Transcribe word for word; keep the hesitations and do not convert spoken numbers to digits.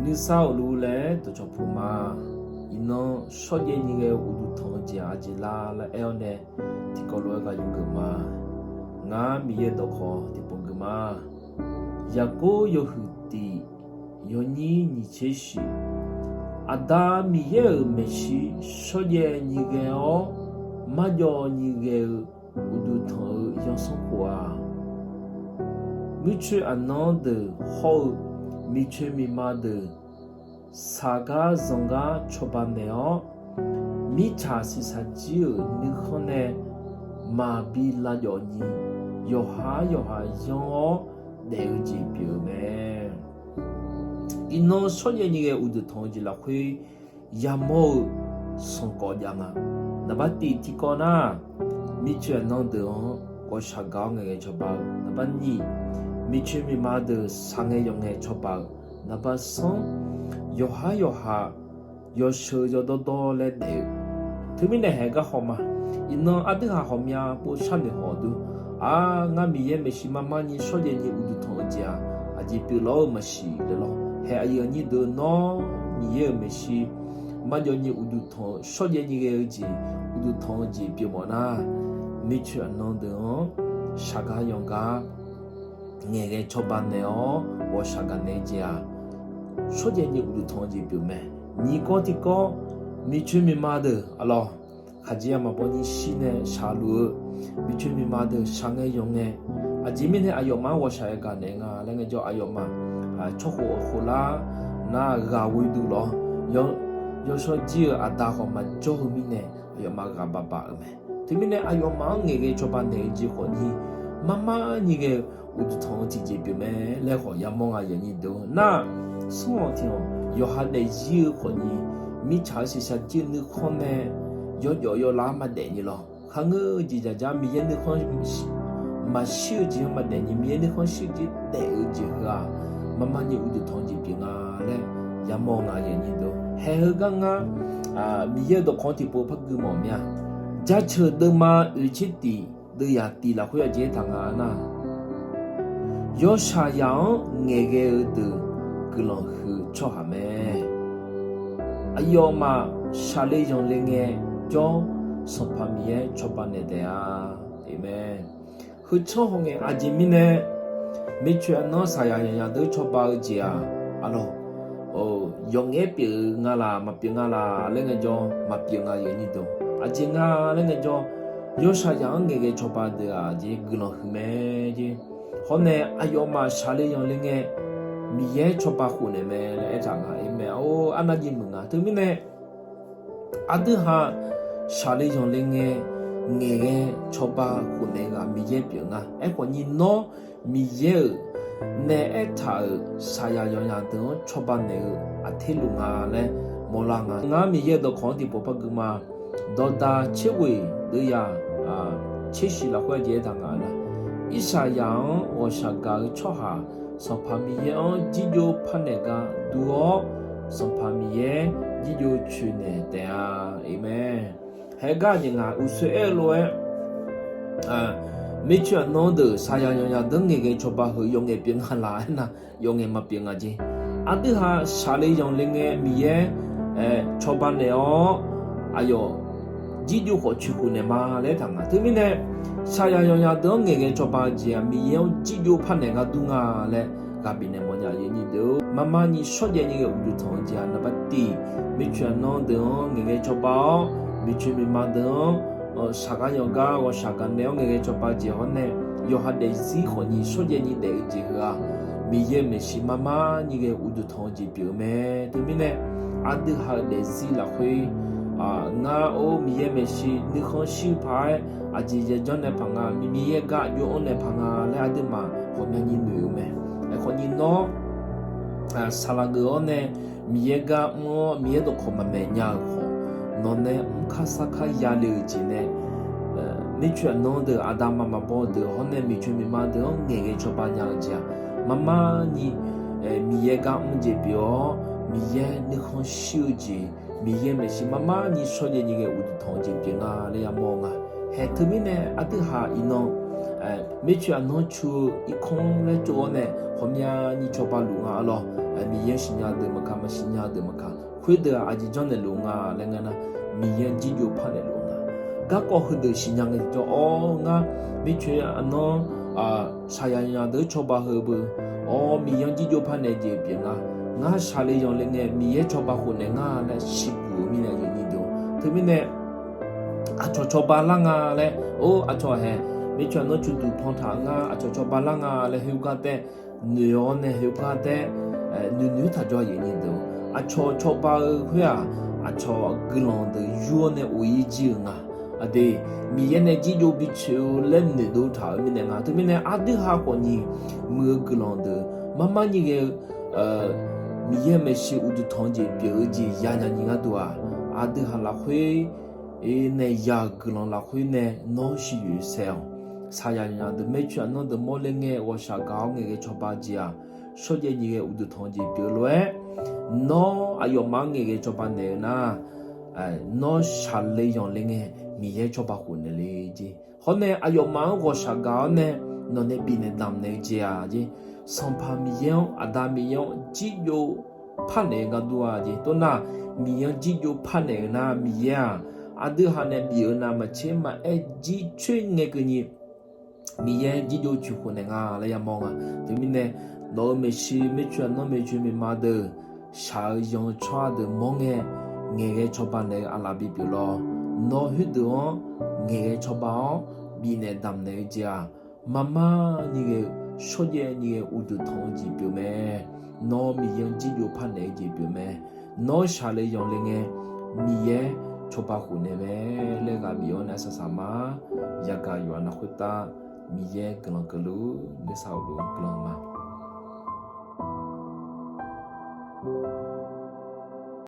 Nuisar-euq luf laer dawqcawq puq ma. Iqnan shawrjaev nyi ghae-eu uqduq tanq-eu jeq-aq aqjeq lar laer aer-awr nae, tiqkawv lof-aer ghaq yawgeuf ma. Ngar Miqyaer-euq dawqkawq tiqpov geuf ma. Yaqkov yawhuiq tiq, yawnyir nyiq tser shif. Aqda Miqyaer-euq maeqshi shawrjaev nyi ghae-awr, marjawv nyi ghae-eu uqduq tanq-eu yawsanr khof-aq, muircoeq aqnan deuq hawr-eu miqcoeq miqma deuq saqgar zanqgar cawba naeq-awr, mirtsaq siqsaq jir-euq nuikhanr nae maqbi lavjawf nyi, yawqha yawqha yanr-awr daef-eu jeq pyeuf-eu mae. Iqnan shawrjaev nyi ghae uqduq tanq-eu jeq lafkhoer yamawr-eu sanqkawv jav nga. Naqbar tiq tiqkawv nar, miqcoeq aqnan deuq-anr ghawqshaq gaq-awr ngaeqghae cawba-eu. Naqbar nyiq, miqcoeq miqma deuq shaqngae yawqngae cawba-eu. Naqbar sanr, yawqha yawqha yawsheuq yawdawrdawr laer daef-eu. Teumirnae haeq gar haw ma. Iqnan aqdui haq ghawqmya pov sharnoeq haw-eu dur. Aq, ngar Miqyaer maeqshi marmar nyi shawrjaev nyi uqduq tanq-eu jeq-aq, aqjeq pyeuflar-eu maqsiq laer lawr. Haeq aqyuif aqnyir deuq nawr Miqyaer-euq maeqshi marjawv nyi uqduq tanq-eu shawrjaev nyi ghae-eu jeq, uqduq tanq-eu jeq pyeufmawf nar, miqcoeq aqnan deuq-anr shaqgar yanqgar ngaeqghae cawba naeq-awr ghawqshaq gaq naeq-eu jeq-aq, shawrjaev nyi uqduq tanq-eu jeq pyeuf mae. Nyiq kawv tiqkawv, miqcoeq miqma deuq aqlawq, khaqjeq yamaf bawni shir nae shaqluf-eu miqcoeq miqma deuq shaqngae yawqngae, aqjeq mirnae aqyawfmaf-anr ghawqshaq-aer gaq naeq nga laer ngaejawr, aqyawfmaf tsawrkhof khof lar nar ghaq ghoe duq lawr, yawshawr jir-eu aqda khawf maqjawr-eu mirnae, aqyawfmaf ghaq baq baq-euq mae. Teumirnae aqyawfmaf-anr ngaeqghae cawba naeq-eu jeq khawfni, marmar nyi ghae-eu uqduq tanq-eu tiqjeq pyeuf mae laer khawf yamawr nga, aqyuif aqnyir deuq. Nar, sanr-awq tiq-awq, yawqha daefzir-eu khawfni, mirtsaq-eu siqsaq jir-eu nuikhanr nae yawjawf yawlar maqdaef nyi lawr. Kharngeur-eu jeq dzaqdzaq Miqyaer nuikhanr maqshir-eu jeq-anr maqdaef nyi, Miqyaer nuikhanr shir-eu jeq daef-eu jeq heu-aq, marmar nyi uqduq tanq-eu jeq pyeuf nga laer yamawr nga, aqyuif aqnyir deuq. Haeq heugar ngar Miqyaer-euq dawqkawq tiqpov par gui mawf mir-a. Jaceuq deuvma oeq tser tiq deuv yaq tiq lafkhoer aqjeq aertaq nga nar, yawshaqzaq-anr ngaeqghae-eu deuq guiqlanq huiq-eu tsawrhaq mae. Aqyawfmaf shaqle zanqle ngae jawr, Sanqpaq Miqyaer cawba naeq taef-a. Aqmeq. Heu tsanr haw ngae aqjeq mirnae, miqcoeq aqnan saqyaq yanqyaq deuq cawba-eu jeq-aq, aqlawq, yawqngaef pyeuf-eu nga laq maqpyeuf nga laq laer ngaejawr maqpyeuf nga, aqyuif aqnyir deuq. Aqjeq nga laer ngaejawr, yawshaqzaq-anr ngaeqghae cawba deuq-aq jeq guiqlanq huiq mae jeq. Hawr nae aqyawfmaf shaqle zanqle ngae Miqyaer cawba khofnaeq mae laer aertaq nga. Aqmeq. Or, arnavjeq muiq nga. Teumirnae aqdui haq shaqle zanqle ngae ngaeqghae cawba khofnaeq-eu ghaq Miqyaer pyeuf nga. Aerkhawf nyir nawr Miqyaer-euq nae aertaq-euq saqyaq yanqyaq deuq-anr cawba naeq-eu aqterluf nga laer mawrlar nga. Ngar Miqyaer-euq dawqkawq-anr tiqpov par gui ma. Dawqdaq tser ghoeq deuv yaq tser shiq lafkhoer aqjeq aertaq nga nar, irsaqzaq-anr ghawqshaq gaq-eu tsawrhaq Sanqpaq Miqyaer-anr jirjov parnaeq gar dur-awr, Sanqpaq Miqyaer jirjov coeqnaeq taef-a. Aqmeq. Haegar aqjeq nga uqsoer aer-eu lof-aer, miqcoeq aqnan deuq saqyaq yanqyaq deuq-anr ngaeqghae cawba heu yawqngaef pyeuf nga laq aernar, yawqngaef maqpyeuf nga jeq. Aqdui haq shaqle zanqle ngae Miqyaer cawba naeq-awr, aqyawf jirjov khawf coeqkhof naeq ma laer aertaq nga. Teumirnae saqyaq yanqyaq deuq-anr ngaeqghae cawba-eu jeq-aq Miqyaer-anr jirjov parnaeq gar dur nga laer ghaq bifnaeq mawfnya, aqyuif aqnyir deuq. Marmar nyi shawrjaev nyi ghae uqduq tanq-eu jeq-aq naqbar tiq, miqcoeq aqnan deuq-anr ngaeqghae cawba-awr, miqcoeq miqma deuq-anr shaqgar yanqgar ghawqshaq gaq naeq-awr ngaeqghae cawba jeq hawr nae, yawqha daefzir khawfni shawrjaev nyi daef-eu jeq heu-aq, Miqyaer maeqshi marmar nyi ghae uqduq tanq-eu jeq pyeuf-eu mae. Teumirnae aqdui haq-euq daefzir lafkhoer, ngar or Miqyaer maeqshi nuikhanr shir paq-aer aqjeq yajanr nae paq nga, Miqyaer gar aqjox-anr nae paq nga laer aqduimaf ghawqmyani noeq-eu mae. Aerkhawf nyir nawr saqlaq geuf-awr nae Miqyaer gar mr-awr Miqyaer dawqkawq maqmaeq nya-euq khawf, nawq nae mr kar sar kar yale-euq jeq nae, mircoeq aqnan deuq aqda ma maqbaw deuq hawr nae miqcoeq miqma deuq-anr ngaeqghae cawba nya-eu jeq-aq, marmar nyi Miqyaer gar mr jeq pyeuf-awr, Miqyaer nuikhanr shir-eu jeq, Miqyaer maeqshi marmar nyi shawrjaev nyi ghae uqduq tanq-eu jeq pyeuf nga laer yamawr nga. Haeq teumirnae aqdui haq iqnan mircoeq aqnan cu-eu irkanr laer tsov-awr nae ghawqmyani cawba luf nga aqlawq. Miqyaer siqnya deuq maqkaq, maqsiqnya deuq maqkaq, khoerdeuq-aq aqjeq janrnaeq luf nga laer ngeur nar, Miqyaer-anr jirjov parnaeq luf nga. Garkawv heudeuq siqnya ngae tiqjawr, awr, ngar mircoeq aqnanr shaqyaq yaq deuq-eu cawba heu beu, awr, Miqyaer-anr jirjov parnaeq jeq pyeuf nga. Ngar shaqle yanqle ngae Miqyaer cawba khofnaeq nga laer siqguq-eu mirnae aqyuif aqnyir deuq-or. Teumirnae aqcawq cawba lar nga laer, or, aqcawq hae, mircoeq aqnanr cuqduq pan taq ngar aqcawq cawba lar nga laer khoergar taef noeq-awr nae khoergar taef noeqnoeq taq jawr aqyuif aqnyir deuq-or. Aqcawq cawba-eu khoer-aq, aqcawq guiqlanq deuq yur-awr nae of-ir jir-eu nga. Aqdui, Miqyaer nae jirjov bitsoeq-eu laer noeqdov taq-euq mirnae nga. Teumirnae aqdui ha khawf nyiq muiq-eu guiqlanq deuq marmar nyir ghae-eu Miqyaer maeqshi uqduq tanq-eu jeq pyeuf-eu jeq yanya nyiq gharduq-aq, aqdui ha lafkhoer nae ya-euq guiqlanq lafkhoer nae nawr siqyoeq saeq-awq. Shaqyaq yaq deuq, mircoeq aqnanr deuq mawrle ngae ghawqshaq gaq-awr ngaeqghae cawba jeq-aq, shawrjaev nyiq ghae uqduq tanq-eu jeq pyeuf lof-aer, nawr aqyawfmaf-anr ngaeqghae cawba naeq-eu nar, nawr shaqle yanqle ngae Miqyaer cawba khofnaeq le jeq. Hawr nae aqyawfmaf-anr ghawqshaq gaq-awr nae nawqnae bifnaeq damqnaeq-eu jeq-aq jeq, Sanqpaq Miqyaer-anr, Aqda Miqyaer-anr jirjov parnaeq-eu gar dur-a jeq. Toxnar, Miqyaer-anr jirjov parnaeq-euq nar, Miqyaer-aq aqdui ha nae bif-eu navmaqtser maqaer jircoer ngae keuvni Miqyaer jirjov coeq khofnaeq nga laer yamawr nga. Teumirnae, nawq-euq maeqshi mircoeq aqnanr maeqcoeq miqma deuq shaq-eu yanq-eu tsawrhaq deuq mawr ngae, ngaeqghae cawba naeq-eu aqlaf bipyeuf lawr. Nawr khoerdeuq-anr ngaeqghae cawba-awr bifnaeq damqnaeq-eu jeq-aq, marmar nyir ghae-eu shawrjaev nyir ghae uqduq tanq-eu jeq pyeuf mae. Nawr Miqyaer-anr jirjov parnaeq-eu jeq pyeuf mae. Nawr shaqle yanqle ngae Miqyaer cawba khofnaeq mae laer ghaq bif-awr nae arsaq saqma yagaq yawqha nav khoertav Miqyaer guiqlanq keuvluf nuisar-awq luf guiqlanq ma.